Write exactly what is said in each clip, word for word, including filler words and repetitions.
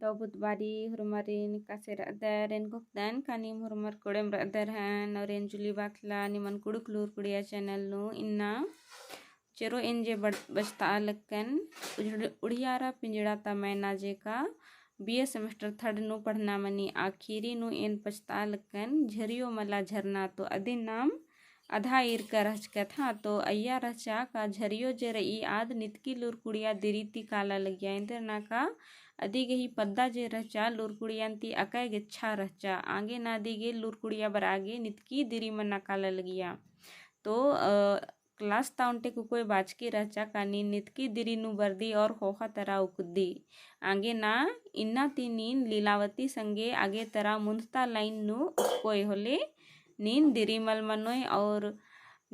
तो बुधबारी हुरमारिन एकासे रअदर, एन घोखदन का नीम हुरमर कोड़ेम रअदर हन, और एन जुली बाथला निमन कुँड़ुख़ लूर कुड़िया channel नू। इन्ना चेरो एन जे बड़-, बचता लक्कन, उजड़-, उड़ियारा पिंजड़ा ता मैना जे का B A semester third नू पढ़ना मनी आखिरी नू एन पछता लक्कन, झरियो मला झरना तो अदिन नाम अधा ईरका रहचकत हाँ। तो अइय्या रहचा का झरियो जे रई आद नितकी लूर कुड़िया दिरी ती काला लगिया। एन्देर ना का अदी गही पद्दा जे रहचा लूर कुड़ियन ती अकय गेच्छा रहचा। आगे ना अदी गे लूर कुड़िया बरआ गे नितकी दिरी मना काला लगिया। तो, अ, class ता ओन्टे कुकोय बाचकी रहचा का नीन नितकी दिरी नू बरदी और ख़ोख़ा तरा उकदी। आगे ना इन्ना ती नीन लीलावती संगे आगे तरा मुन्दता line नू उक्कोय होले नीन दिरी मल मनोय। और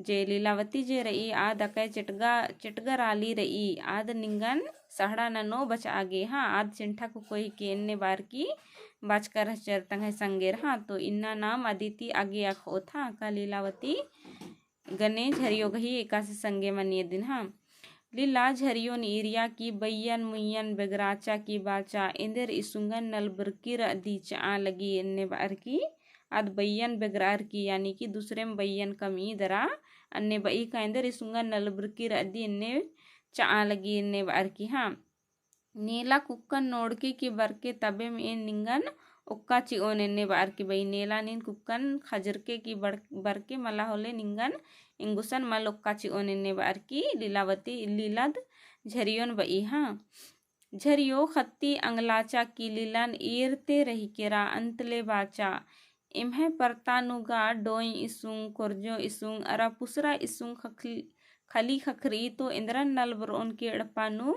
जे लीलावती जे रई आद अकय चेटगा, चेटगर आली रई, आद निंगन सहड़ा ननो बचआ गे हाँ। आद चिन्ठा कुकोय हिके एन्ने बअर की बाचका रहचर तंग्है संगेर हाँ। तो इन्ना नाम अदी ती आगे अख़ओत हाँ का लीलावती गने झरियो गही एकासे संगे मनिया दिन हाँ। लीला झरियोन ईरिया की बइयन मुइयन बेगराचा की बाचा, एन्देर इसुंगन नलबरकी रअदी चआ लगी एन्ने बअर की। आद बइयन बेगरार की यानी कि दूसरेम बइयन कमई दरा अन्ने बई का एन्देर इसुंगन नलबरकी रअदी एन्ने चआ लगी एन्ने बअर की हाँ। नेला कुक्कन नोड़के की बरके तबेम एन निंगन ओक्का चिओन एन्ने बअर की बई। नेला नीन कुक्कन खजरके की बड़-, बरके मला होले निंगन एंगुसन मल ओक्का चिओन एन्ने बअर की लीलावती, लीलाद झरियोन बई हाँ। झरियो ख़त्ती अंगलाचा की लीलन ईरते रही केरा अन्तले बाचा। एम्है परता नू गा डोंय इसुंग, कोरजो इसुंग, अरा पुसरा इसुंग खखल-, खली खखरी तो एन्दरन नलबरओन की एड़पा नू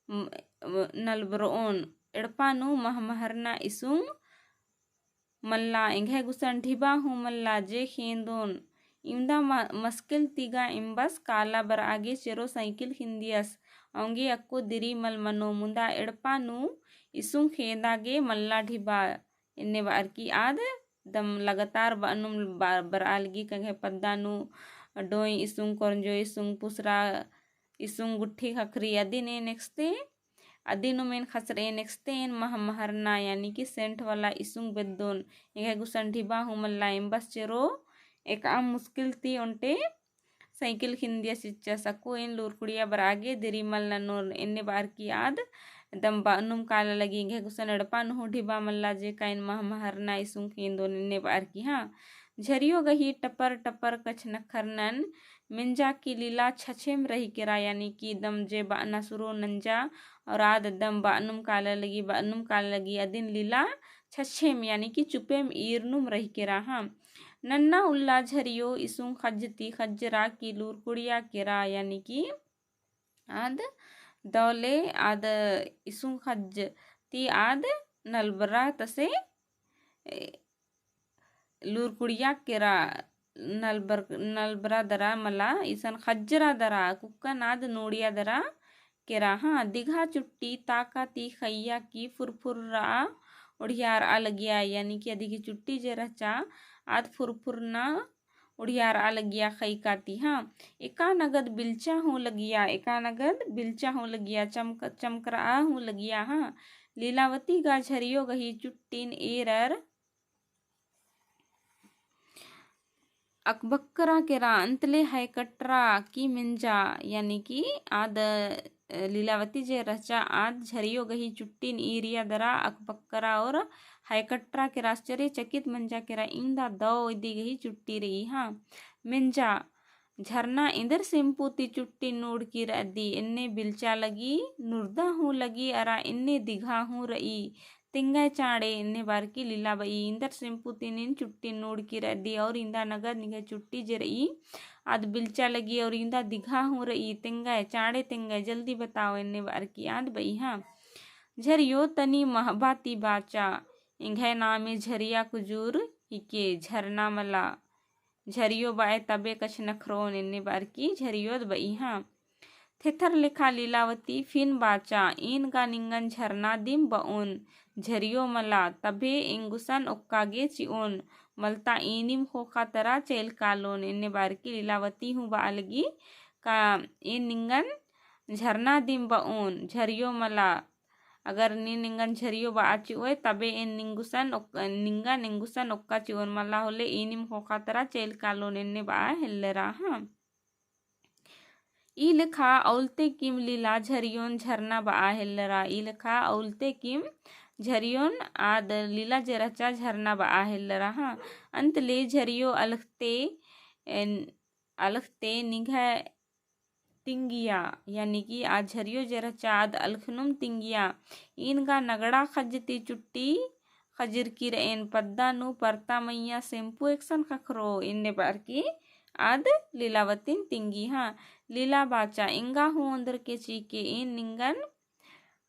म-, म-, नलबरओन। एड़पा नू महमहरना इसुंग मल्ला, एंग्है गुसन ढिबा हूँ मल्ला, जे खेंदोन। इवंदा म-, मस्किल ती गा एम्बस काला बरआ गे चेरो साइकिल खिंदियस। औंगे अक्कु दिरी मल मनो, मुदा एड़पा नू इसुंग खेंदा गे मल्ला ढिबा। एन्ने बअर की आद दम लगातार बअनुम ब-, बरआ लगी का एंग्है पद्दा नू डोंय इसुंग, कोरंजो इसुंग, पुसरा इसुंग, गुट्ठी खखरी अदिन एन एकसते, अदिनुम एन खसर एन एकसते एन महमहरना यानी कि scent वाला इसुंग बेद्दोन। एंग्है गुसन ढिबा हूँ मल्ला एम्बस चेरो एकअम मुस्किल ती ओन्टे साइकिल खिंदिया चिच्चस। अक्कु एन लूर कुड़िया बरआ गे दिरी मल ननोन एन्ने बअर की आद दम बअनुम काला लगी। एंग्है गुसन एड़पा नू हूँ ढिबा मल्ला जे का एन महमहरना इसुंग खेंदोन एन्ने बअर की हाँ। झरियो गही टपर टपर कछनखरनन मेंजा की लीला छछेम रही केरा यानी कि दम जे बअना सुरु नंजा और आद दम बअनुम काला लगी, बअनुम काला लगी अदिन लीला छछेम यानी कि चुपेम ईरनुम रही केरा हाँ। नन्ना उल्ला झरियो इसुंग खज्ज ती खज्जरा की लूर कुड़िया केरा यानी कि आद दौले आद इसुंग खज्ज ती आद नलबरा तसे, ए, लूर कुड़िया केरा नलबर-, नलबरा दरा मला इसन खज्जरा दरा कुक्कन आद नोड़िया दरा केरा हाँ। दिघा चुट्टी ताका ती खइया की फुरफुर्रा ओढ़ियारआ लगिया यानी कि अदी की चुट्टी जे रहचा आद फुरफुरना ओढ़ियारआ लगिया खइका ती हाँ। एका नगद बिलचा हूँ लगिया, एका नगद बिलचा हूँ लगिया, चमक-, चमकरआ हूँ लगिया हाँ। लीलावती गा झरियो गही चुट्टिन एरर अकबक्करा केरा अन्तले हैकटरा की मेंजा यानी कि आद, अ, लीलावती जे रहचा आद झरियो गही चुट्टिन ईरिया दरा अकबक्करा और हैकटरा केरा आश्चर्यचकित मंजा केरा इवंदा दौ इदी गही चुट्टी रई हाँ। मेंजा झरना एन्देर सिम्पु ती चुट्टी नूड़की रअदी, एन्ने बिलचा लगी, नुरदा हूँ लगी, अरा एन्ने दिघा हूँ रई, तेंगय चाँड़े एन्ने बअर की लीला बई। एन्देर सिम्पु ती नीन चुट्टी नूड़की रअदी, और इवंदा नगद निंग्है चुट्टी जे रई, आद बिलचा लगी, और इवंदा दिघा हूँ रई, तेंगय चाँड़े तेंगय, जल्दी बताओ एन्ने बअर की आद बई हाँ। झरियो तनी महबा ती बाचा, एंग्है नामे झरिया कुजूर हिके, झरना मला। झरियो बअय तबे कछनखरोन एन्ने बअर की झरियोद बई हाँ। थेथर लेखा लीलावती फिन बाचा, एन गा निंगन झरना दिम बओन, झरियो मला, तबे एंगुसन ओक्का गे चिओन, मलता एनिम ख़ोख़ा तरा चइल कालोन एन्ने बअर की लीलावती हूँ बआ लगी का एन निंगन झरना दिम बओन, झरियो मला, अगर नीन एंगन झरियो बआ चिओय, तबे एन निंगुसन ओक-, निंगन एंगुसन ओक्का चिओन, मला होले ईनिम ख़ोख़ा तरा चइल कालोन एन्ने बआ हेल्लरा, हाँ। ई लेखा अउलते किम लीला झरियोन झरना बआ हेल्लरा, ई लेखा अउलते किम झरियोन आद लीला जे रहचा झरना बआ हेल्लरा, हाँ। अंत ले झरियो अलखते, एन, अलखते निंग्है तिंगिया, यानी कि आद झरियो जे रहचा आद अलखनुम तिंगिया, ईन गा नगड़ा ख़ज्ज ती चुट्टी ख़जिरकी रएन, पद्दा नू परता मइय्याँ सेम्पू एकसन ख़क्खरो, एन्ने बअर की आद लीलावतीन तिंगी, हाँ। लीला बाचा, एंगा हूँ ओन्द्रके चिके ईन निंगन,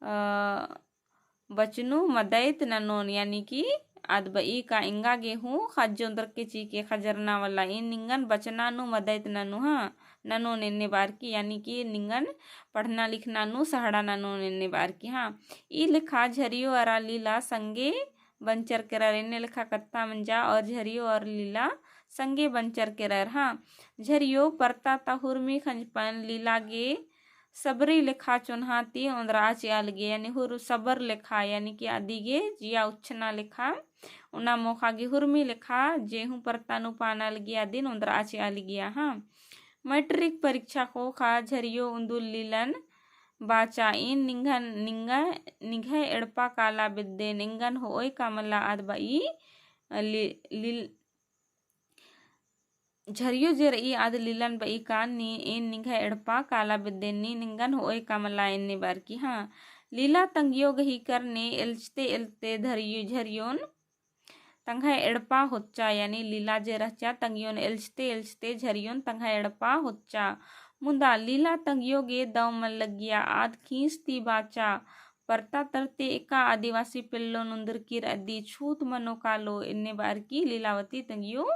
अ, बचनु मदइत ननोन, यानी कि आद बई का एंगा गे हूँ ख़ज्ज ओन्द्रके चिके ख़जरना वाला, ईन निंगन बचना नू मदइत ननु, हाँ, ननोन एन्ने बअर की, यानी कि निंगन पढ़ना लिखना नू सहारा ननोन एन्ने बअर की, हाँ। ई लेखा झरियो अरा लीला संगे बंचर केरर, एन्ने लेखा कत्था मंजा और झरियो और लीला संगे बंचर केरर, हाँ। झरियो परता ता हुरमी खंजपन लीला गे सबरी लेखा चोन्हा ती ओन्द्रआ चिआ लगिया, यानी हुर-, सबर लेखा, यानी कि अदी गे जिया उच्छना लेखा, ओना मोख़ा गे हुरमी लेखा, जे हूँ परता नू पाना लगिया अदिन ओन्द्रआ चिआ लगिया, हाँ। मैट्रिक परीक्षा ख़ोख़ा झरियो उन्दुल लीलन बाचा, ईन निंगन, निंगा, निंग्है एड़पा काला बेद्दे, निंगन होओय का मला आद बई, लि-, लिल-, झरियो जे रई आद लीलन बई का नी, ईन निंग्है एड़पा काला बेद्दे, नी निंगन होओय का मला एन्ने बअर की, हाँ। लीला तंग्यो गही करने एल्चते एल्चते धरियो झरियोन तंग्है एड़पा होच्चा, यानी लीला जे रहचा तंग्योन एल्चते एल्चते झरियोन तंग्है एड़पा होच्चा। मुदा लीला तंग्यो गे दव मल लग्गिया, आद खींस ती बाचा, परता तरते एका आदिवासी पेल्लोन उन्दुरकिर अदी छूत मनो कालो एन्ने बअर की लीलावती तंग्यो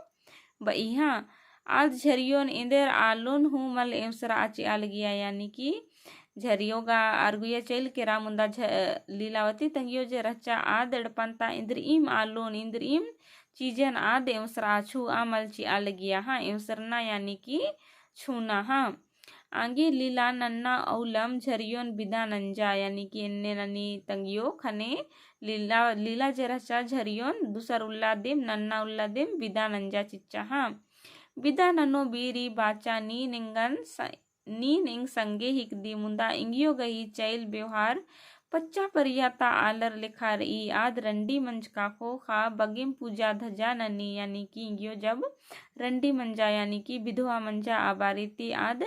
बई, हाँ। आद झरियोन एन्देर आलोन हूँ मल एवसरआ चिआ लगिया, यानी कि झरियो गा अरगुया चइल केरा मुदा झ-, लीलावती तंग्यो जे रहचा आद एड़पन ता इन्द्रिइम आलोन, इन्द्रिइम चीजन आद एवसरआ, छुआ मल चिआ लगिया, हाँ, एवसरना यानी कि छूना, हाँ। आंगे लीला नन्ना अउलम झरियोन बिदा नंजा, यानी कि एन्ने ननी तंग्यो ख़ने लीला, लीला जे रहचा झरियोन दुसर उल्ला दिम, नन्ना उल्ला दिम बिदा नंजा चिच्चा, हाँ। बिदा ननो बीरी बाचा नीन एंगन स-, नीन एंग संगे हिकदी मुदा एंग्यो गही चइल बेवहार पच्चा परिया ता आलर लेखा रई। आद रंडी मंजका ख़ोख़ा बग्गेम पूजा धजा ननी, यानी कि एंग्यो जब रंडी मंजा यानी कि बिधवा मंजा आ बारी ती आद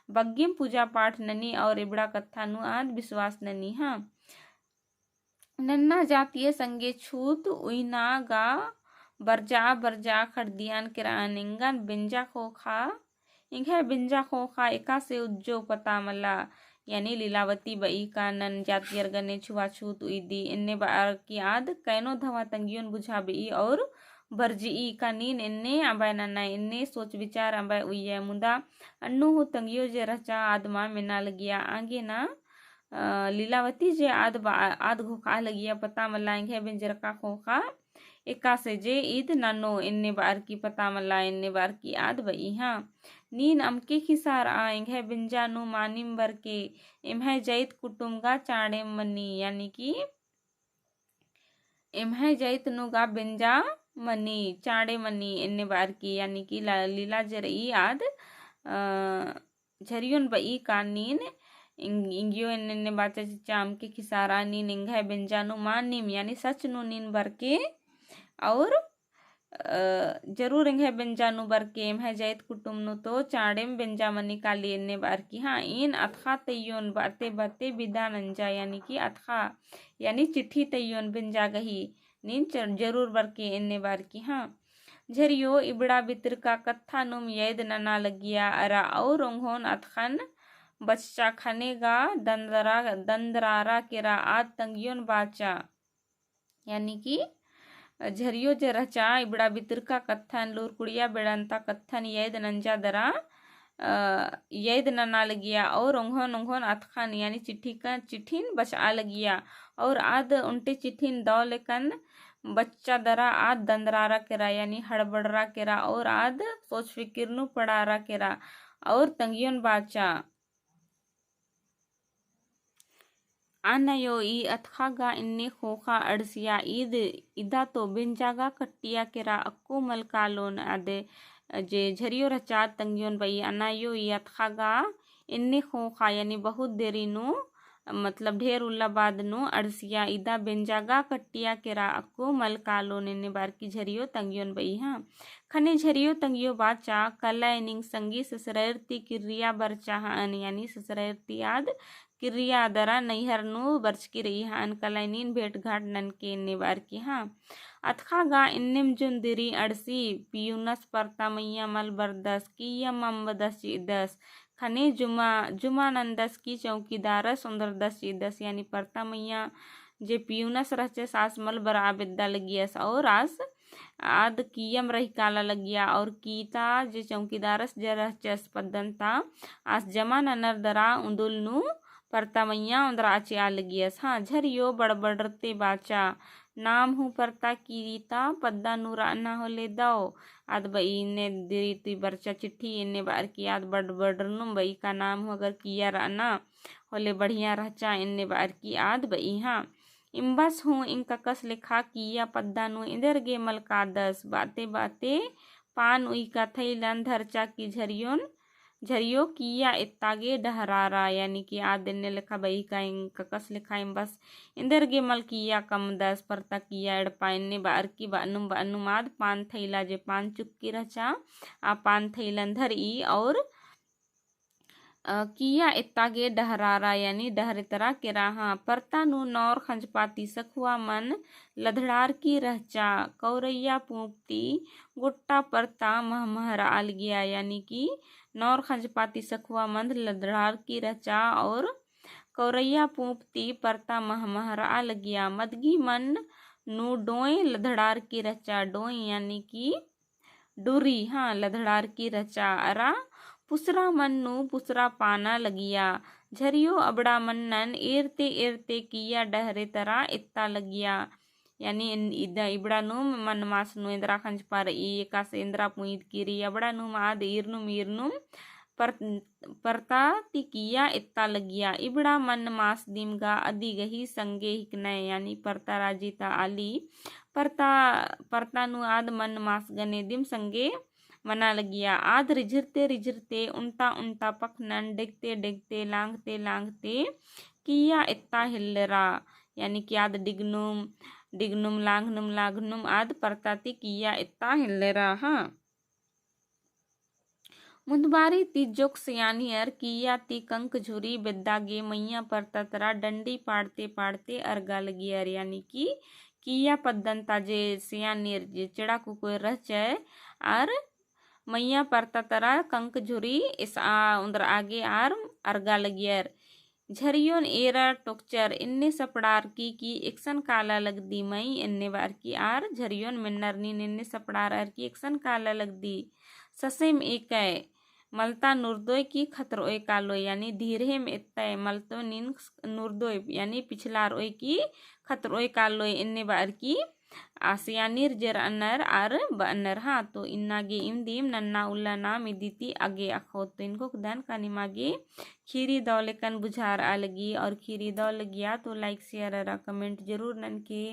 बग्गेम पूजा पाठ ननी और इबड़ा कत्था नू आद बिस्वास ननी, हाँ। नन्ना जातिय संगे छूत उइना गा बरजा बरजा खड़दियान केरा, एंगन बेंजा ख़ोख़ा, एंग्है बेंजा ख़ोख़ा एकासे उज्जो पता मला, यानी लीलावती बई का नन जातियर गने छुआछूत उइदी, एन्ने बअर की आद कैनो धवा तंग्योन बुझाबई और बरजई का नीन एन्ने अम्बय नना, एन्ने सोच विचार अम्बय उइया, मुदा अन्नु हूँ तंग्यो जे रहचा आद मा मेना लगिया, आंगे ना अ, लीलावती जे आद बा-, आद घोखा लगिया पता मला एंग्है बेंजरका ख़ोख़ा एकासे जे ईद ननो एन्ने बअर की पता मला एन्ने बअर की आद बई, हाँ। नीन अमके खिसारआ एंग्है बेंजा नू मानिम बरके एम्है जइत कुटुम गा चाँड़ेम मनी, यानी कि एम्है जइत नू गा बेंजा मनी, चाँड़े मनी एन्ने बअर की, यानी कि ला-, लीला जे रई आद, अ, झरियोन बई का नीन एंग-, एंग्यो एन्ने एन्ने बाचा चिच्चा अमके खिसारआ नीन एंग्है बेंजा नू मानिम, यानी सच नू नीन बरके और, अ, जरूर एंग्है बेंजा नू बरके, एम्है जइत कुटुम नू तो चाँड़ेम बेंजा मनी काली एन्ने बअर की, हाँ। ईन अतख़ा तइयोन बअते बअते बिदा नंजा, यानी कि अतख़ा, यानी चिट्ठी तइयोन बेंजा गही, नीन च-, जरूर बरके एन्ने बअर की, हाँ। झरियो इबड़ा बितरका कत्था नुम यैद नना लगिया अरा और ओंघोन अतख़न बचचा ख़ने गा दंदरा, दंदरारा केरा आद तंग्योन बाचा। यानी कि झरियो जे रहचा इबड़ा बितरका कत्थन लूर कुड़िया बेड़न्ता कत्थन यैद नंजा दरा, अ, यैद नना लगिया और ओंघोन ओंघोन अतख़न यानी चिट्ठी का, चिट्ठिन बचआ लगिया और आद ओन्टे चिट्ठिन दव लेकन बच्चा दरा आद दंदरारा केरा यानी हड़बड़रा केरा और आद सोच फिकिर नू पड़ारा केरा और तंग्योन बाचा। अना यो ई अतख़ा गा एन्ने ख़ोख़ा अंड़सिया ईद, इदा तो बेंजा गा कट्टिया केरा अक्कु मल कालोन। आद जे झरियो रहचा तंग्योन बई, अना यो ई अतख़ा गा एन्ने ख़ोख़ा यानी बहुत देरी नू, मतलब ढेर उल्ला बाद नू अंड़सिया इदा बेंजा गा कट्टिया केरा अक्कु मल कालोन एन्ने बअर की झरियो तंग्योन बई। हाँ, ख़ने झरियो तंग्यो बाचा कला एनिंग संगी ससुरैर ती किर्रिया बरचा हअन, यानी ससुरैर ती आद किर्रिया दरा नैहर नू बरचकी रई हअन कला एनिन भेंट घाट ननके एन्ने बअर की। हाँ, अतख़ा गा एन्नेम जुन दिरी अंड़सी पियुनस परता मइय्याँ मल बरदस, किय्यम अम्बदस चिदस, ख़ने जुमा, जुमा नन्दस की चौकीदारस ओन्द्रदस चिदस, यानी परता मइय्याँ जे पियुनस रहचस आस मल बरआ बेद्दा लगियस और आस आद किय्यम रहिकाला लगिया और कीता जे चौकीदारस जे रहचस पद्दन ता आस जमा ननर दरा उन्दुल नू परता मइय्याँ ओन्द्रआ चिआ लगियस। हाँ, झरियो बड़बड़रते बाचा, नाम हूँ परता कीता पद्दा नू रअना होले दव। आद बई एन्ने दिरी ती बरचा चिट्ठी एन्ने बअर की आद बड़बड़रनुम बई का नाम हूँ अगर किय्या रअना होले बढ़िया रहचा एन्ने बअर की आद बई। हाँ, इम्बस हूँ एंग ककस लेखा किय्या पद्दा नू एन्देर गे मल कादस, बाते बाते पान उइका थैलन धरचा की झरियोन, झरियो किय्या एत्ता गे डहरारा, यानी कि आद एन्ने लेखा बई का एंग ककस लेखा इम्बस एन्देर गे मल किय्या कमदस, परता किय्या एड़पा एन्ने बअर की बअनुम बअनुम आद पान थैला जे पान चुक्की रहचा, आ पान थैलन धरई और अ, किय्या एत्ता गे डहरारा, यानी डहरे तरा केरा। हाँ, परता नू नौर खंजपा ती सखुआ मन लधड़ारकी रहचा, कौरैया पूंप ती गोट्टा परता महमहरआ लगिया, यानी कि नौर खंजपा ती सखुआ मन लधड़ारकी रहचा और कौरैया पूंप ती परता महमहरआ लगिया। मदगी मन नू डोंय लधड़ारकी रहचा, डोंय यानी कि डुरी, हाँ, लधड़ारकी रहचा अरा पुसरा मन नू पुसरा पाना लगिया। झरियो अबड़ा मन्नन एरते एरते किय्या डहरे तरा एत्ता लगिया। यानी एन-, इदा इबड़ा नू मन मास नू एन्दरा खंजपा रई, एकासे एन्दरा पुंईद किरी, अबड़ा नू माद ईरनुम ईरनुम पर-, परता ती किय्या एत्ता लगिया। इबड़ा मन मास दिम गा अदी गही संगे हिकनय, यानी परता राजी ता आली। परता, परता नू आद मन मास गने दिम संगे मना लगिया। आद रिझरते रिझरते उन्टा उन्टा पखनन डेगते डेगते लांघते लांघते किय्या एत्ता हेल्लरा, यानी कि आद डिगनुम, डिगनुम लांघनुम लांघनुम आद परता ती किय्या एत्ता हेल्लरा। हाँ। मुन्दबारी ती जोक सियानियर किय्या ती कंक झुरी बेद्दा गे मइय्याँ परता तरा डंडी पाड़ते पाड़ते अरगा लगियर, यानी कि किय्या पद्दन ता जे सियानियर जे चेड़ा कुकोय रहचय, आर मइय्याँ परता तरा कंक झुरी एसआ ओन्द्रआ गे आर अरगा लगियर। झरियोन एरा टोकचर एन्ने सपड़ारकी कि एकसन काला लगदी मई एन्ने बअरकी आर झरियोन मेन्नर नीन एन्ने सपड़ारअर कि एकसन काला लगदी। ससेम एकय मलता नुरदोय कि खतरओय कालोय, यानी धीरहेम एत्तय मलतो नीन नुरदोय, यानी पिछलारओय कि खतरओय कालोय एन्ने बअरकी आ सियानिर जे रअनर आर बअनर। हाँ, तो इन्ना गे इवंदिम नन्ना उल्ला नाम इदी ती अगे अख़ोत। तो इनकोक दन का निमा गे खीरी दव लेकन बुझारआ लगी और खीरी दव लगिया तो like, share अरा comment जरूर ननके।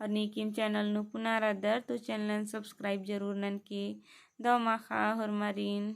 और नीकिम channel नू पुना रअदर तो channel subscribe जरूर ननके। दव माख़ा होरमारिन।